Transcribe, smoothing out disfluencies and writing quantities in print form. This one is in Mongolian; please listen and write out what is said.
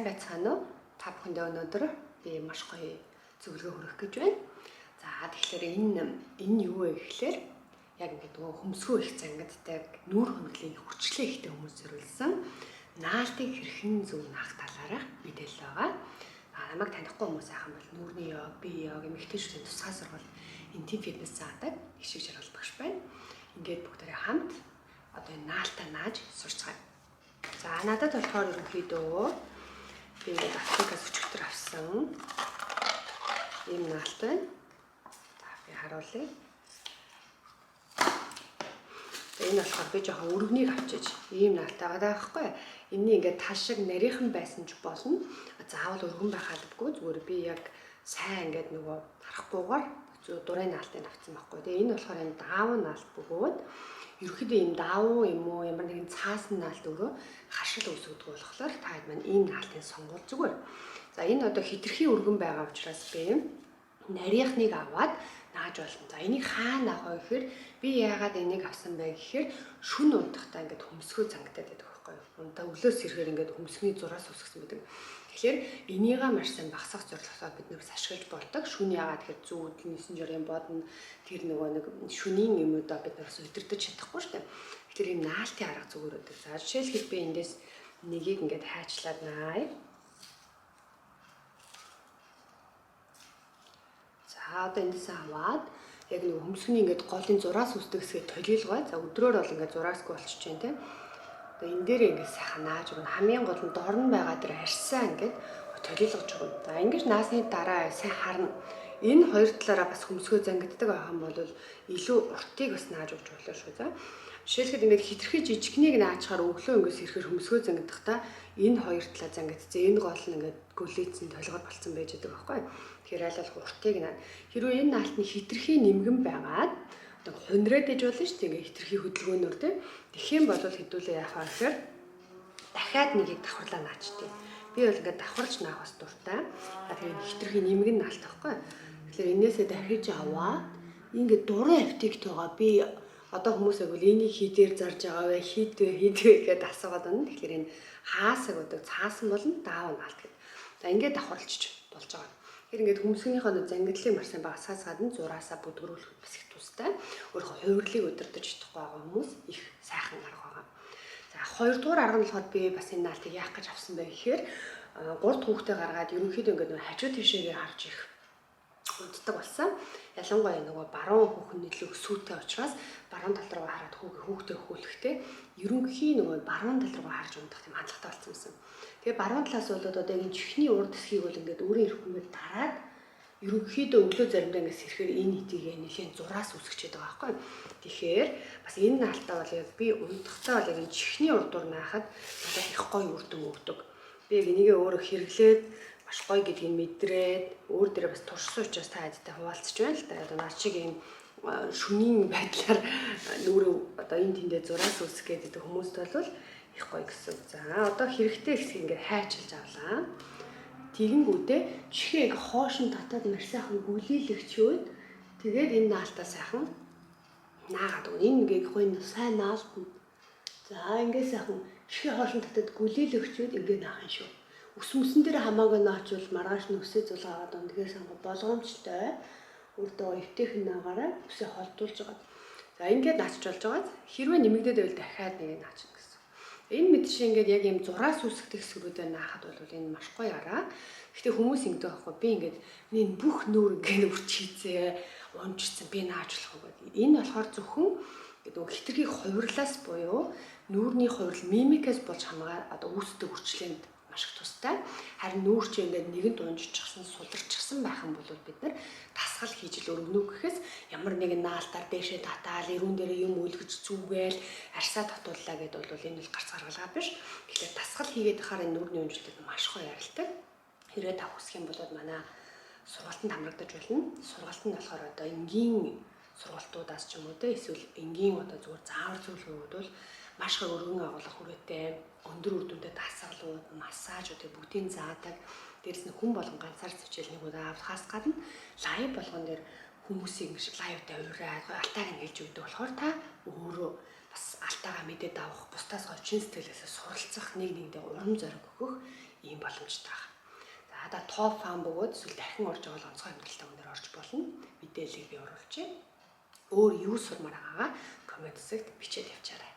Байцгаана уу? Та бүхэндээ өнөөдөр би маш гоё зөвлөгөө хүргэх гэж байна. За, тэгэхээр энэ юу вэ гэхлээр яг ингээд нөгөө хөмсгөө их зангиддаг, нүүр хөнөглөлийн хүчлээ ихтэй хүмүүс зориулсан наалтыг хэрхэн зөв наах талаарх мэдээлэл байгаа. Намайг танихгүй хүмүүс айхан бол нүүрний йог, бие йог, эмэгтэйчүүдийн тусгай сургалт, интим фитнес заадаг их шиг жаргал багш байна. Ингээд бүгдээрээ хамт одоо энэ наалтаа нааж сурцгаая. За, надад болохоор ерөнхийдөө би ингээд аптекаас өчигдөр авсан ийм наалт байна. За, би харуулъя. За, энэ болохоор би жоохон өргөнийг авчиж ийм наалт байгаа даахгүй. Энэний ингээд тал шиг нарийнхан байсан ч болно. Заавал өргөн байх албагүй. Зүгээр би яг сайн ингээд нөгөө харахгүйгээр дурын наалтыг авсан байхгүй. Тэгээ энэ болохоор энэ даавуу наалт бөгөөд ерөнхийдөө ийм даавуу юм уу ямар нэгэн цаасан наалт өөрөө харшил үүсгэдэг болохоор та хэд маань ийм наалтыг сонгуул зүгээр. За, энэ одоо хитрхи өргөн байгаа учраас би нарийнхныг аваад нааж болно. За, энийг хаана авах вэ гэхээр би яагаад энийг авсан бэ гэхээр шүн унтахтаа ингээд хөмсгөө зангидаад байдаг байхгүй юу. Унтаа өглөөс ирэхээр ингээд хөмсгний зураас үсгэсэн байдаг. Тэгэхээр энийгээ маш сайн багасгах зорилгоор бид нэр бас ашиглаж болдог. Шүн яагаад тэгэхээр зүүдэл 9 жорын бодно, тэр нөгөө нэг шүнийн юмудаа бид нар бас удирдах чадахгүй шүү дээ. Тэгэхээр ийм наалтын арга зүгээр өгдөг. За, жишээлбэл би эндээс нэгийг ингээд хайчлаад наая. За, одоо эндээс аваад яг нэг хөмсгний ингээд голын зураас үсдэг хэсгээ толиулгой. За, өдрөөр бол ингээд зураасгүй болчих чинь тийм. Одоо энэ дээр ингээд сайхан нааж өгнө. Хамгийн гол нь дор нь байгаа тэр арьсаа ингээд толиулгаж өгнө. За, ингэж наасны дараа сайн харна. Энэ хоёр талаараа бас хөмсгөө зангиддаг байх юм бол илүү уртыг бас нааж өгч болно шүү. За, жишээлбэл ингээд хитрхи жижигнийг наачаар өглөө ингээд сэрэхээр хөмсгөө зангидахдаа энэ хоёр талаа зангидсан. Энэ гол нь ингээд гөлөөцөн толгор болцсон байж байгаа байхгүй. Тэгэхээр аль болох уртыг наа. Хэрвээ энэ наалт нь хитрхи нэмгэн байгаад одоо хунраад иж болно шүү дээ. Ингээд хитрхи хөдөлгөөнөөр тийм. Тэгэх юм бол хэдүүлээ яах вэ гэхээр дахиад нэгийг давхарлаа наачтыг. Би бол ингээд давхарч наах бас дуртай. Тэгэхээр хитрхи нэмгэн наалт байхгүй. Тэгэхээр энээсээ дахиж аваад ингээд дурын аптект байгаа. Би одоо хүмүүс агвал энийг хийдээр зарж байгаа вэ? Хийд вэ? Хийд вэ гэдээ асуугаад байна. Тэгэхээр энэ хаасаг удаг цаасан болно, даав наалт гэдэг. За, ингээд давхарлчих болж байгаа. Тэгэхээр ингээд хөмсгнийхөө нэг зангидлыг маш сайн багасгаас гадна зураасаа бүдгэрүүлэхэд бас их тустай. Өөрийнхөө хувирлыг удирдах чадахгүй байгаа хүмүүс их сайхан арга байгаа. За, хоёрдугаар арга нь болохоор би бас энэ наалтыг яах гэж авсан бэ гэхээр гурд хүүхдээ гаргаад ерөнхийдөө ингээд нэг хажуу тишээгээ харж их унтдаг болсон. Ялангуяа нөгөө баруун хүүхэн илүү сүйтэй учраас баруун тал руу хараад хүүхдээ хөөхлөхтэй ерөнхий нөгөө баруун тал руу харж унтах тийм хандлагатай болсон юмсан. Тэгээ баруун талаас бол одоо энэ чихний урд хэсгийг бол ингээд өөрийн ирэхгүйгээр дараад ерөнхийдөө өглөө заримдаа ингээд сэрэхээр энэ итигээ нэлээд зураас үсгчээд байгаа байхгүй. Тэгэхээр бас энэ наалтаа бол яг би унтахтаа бол яг энэ чихний урд дур наахад надад их гоё үр дүн өгдөг. Би яг энийгээ өөрөө хэрэглээд маш гоё гэдгийг мэдрээд өөр дээрээ бас туршсан учраас та хэдтэй хуваалцж байна л да. Одоо наад шиг ийм шүнийн байдлаар нүрээ одоо энэ тэндээ зураас үсэх гэдэг хүмүүст бол их гоё гэсэн. За, одоо хэрэгтэй хэсгийг ингээд хайчилж авлаа. Тэгэнгүүтээ чихээ хоош нь татаад маш сайхан гүлийлэгчөөд тэгээд энэ наалтаа сайхан наагаад өгнө. Энэ ингээд гоё сайн наалтна. За, ингээд сайхан чихээ хоош нь татаад гүлийлэгчөөд ингээд наах юм шүү. Үс мөсөн дээр хамаагүй наачвал маргааш нь үсээ зулгаагаад байна. Тэгэхээр санга болгоомжтой үрдөө эвтэйхэн наагаараа үсээ холдуулж байгаа. За, ингээд наачж болж байгаа. Хэрвээ нэмэгдээд байвал дахиад нэг наачна гэсэн. Энэ мэд шиг ингээд яг ийм зураас үүсгдэг хэсгүүдээр наахад бол энэ маш гоё арга. Гэхдээ хүмүүс ингэдэг байхгүй. Би ингээд миний бүх нүүр ингээд үрчийцээ унжчихсан би нааж болох уу гэдэг. Энэ болохоор зөвхөн нөгөө хитрхи хувирлаас буюу нүүрний хувирал мимикээс болж хамгаа одоо үүсдэг үрчлээнд маш их тустай. Харин нүүр чи ингээд нэгэнт унжчихсан, суларчихсан байх юм бол бид нар дасгал хийж л өргөнө гэхээс ямар нэгэн наалтаар дээшээ татаал, эрүүн дээрээ юм үлгэж зүгээл арьсаа татууллаа гэдээ бол энэ бол гарц гаргалгаа биш. Тэгэхээр дасгал хийгээд байхаар энэ нүүрний унжилтад маш гоё ярилдаг. Хэрвээ та хүсэх юм бол манай сургалтанд хамрагдаж болно. Сургалт нь болохоор одоо энгийн сургалтуудаас ч юм уу те эсвэл энгийн одоо зүгээр заавар зөвлөгөөгүүд бол маш их өргөн агуулга хүрээтэй, өндөр үр дүнтэй дасгалууд, массажуудыг бүгдийг заадаг. Дээрээс нь хүн болгон ганцаар хичээл нэг удаа авахаас гадна live болгон дээр хүмүүсийг ингэж live-тай ураад алтааг нь хэлж өгдөг болохоор та өөрөө бас алтаагаа мэдээд авах, бусдаас гоё чин сэтгэлээсээ суралцах, нэг нэгэндээ урам зориг өгөх Ийм боломжтой байна. За одоо top fan бөгөөд эсвэл дахин орж байгаа бол онцгой амьдралтай үнээр орж болно. Мэдээллийг би оруулж байна. Өөр юу сурмаар байгаагаа comment хэсэгт бичээд явчаарай.